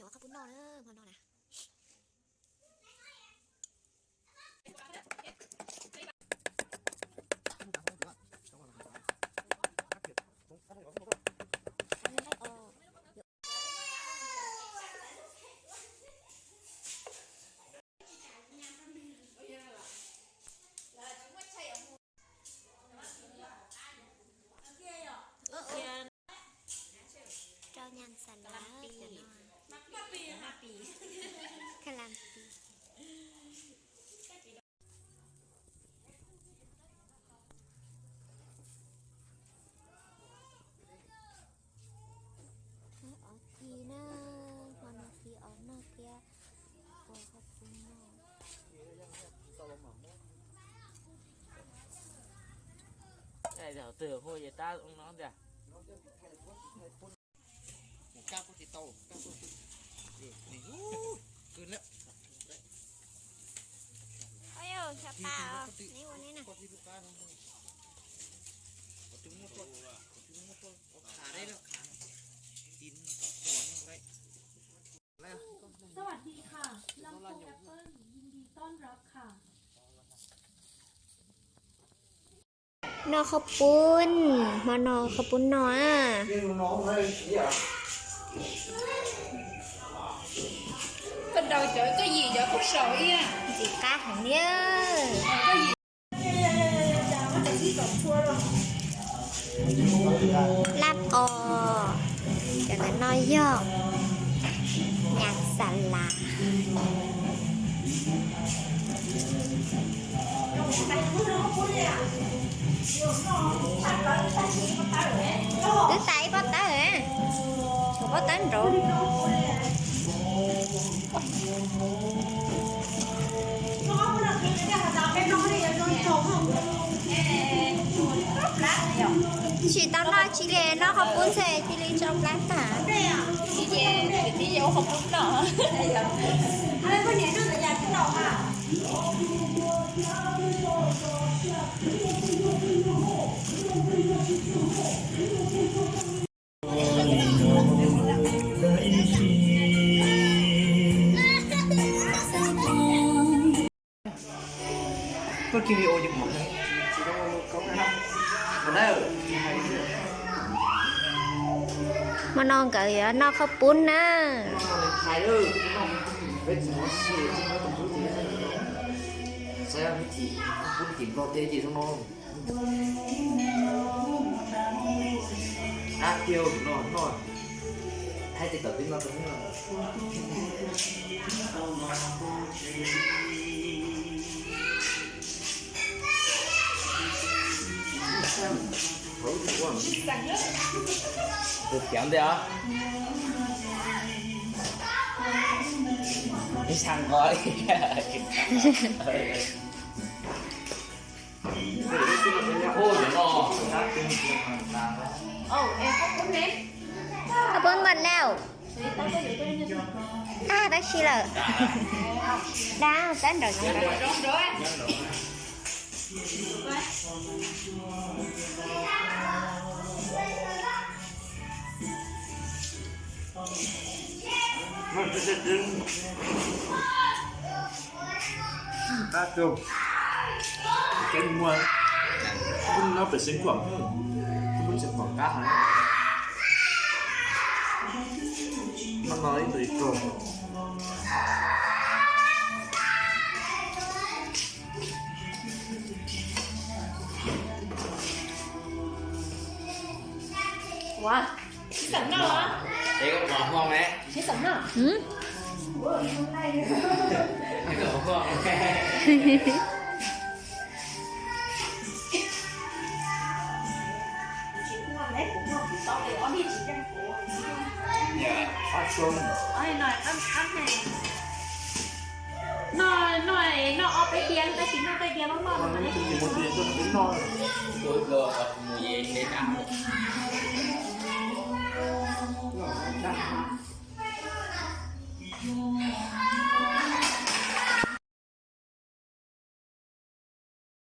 Qhov pub noj na, hmo no na. Rau nham xas lav cov no. Kalam pis. Ob kis na, hmo no kis ob noj thiab, ua qhov pub noj. Twg hu ces tab no tiag. Xyov pa, neb ua neb na.สวัสดีค่ะ ลำโพงแอปเปิ้ล ยินดีต้อนรับค่ะ Noj qhov pub, hmo no qhov pub no. Ntxim qab heev li. Lab os, cov ntawm no yog nyam xas lav. Twb tas ib pob tawb, pob tawb nrov. Tsis tau noj tsis li, noj qhov pub ntxhe cia li tso plab tag. Hmo no nkawd yuav noj qhov pub na. Tus tiav ntej os. Ib sab nqo li. Qhov pub npaj lauj. Tag tab si lawm. Dab tab nraum no. Kev muag, kuv nyob pem Xeev Khuam, kuv tsis pom kab heev. Noj no ib tug ib tug. Ua, siv xeem noj los? Es koj pom Hmoob ne? Siv xeem noj. Noj, noj, noj ob peb diav, tab sis noj tej diav loj loj no mas neb.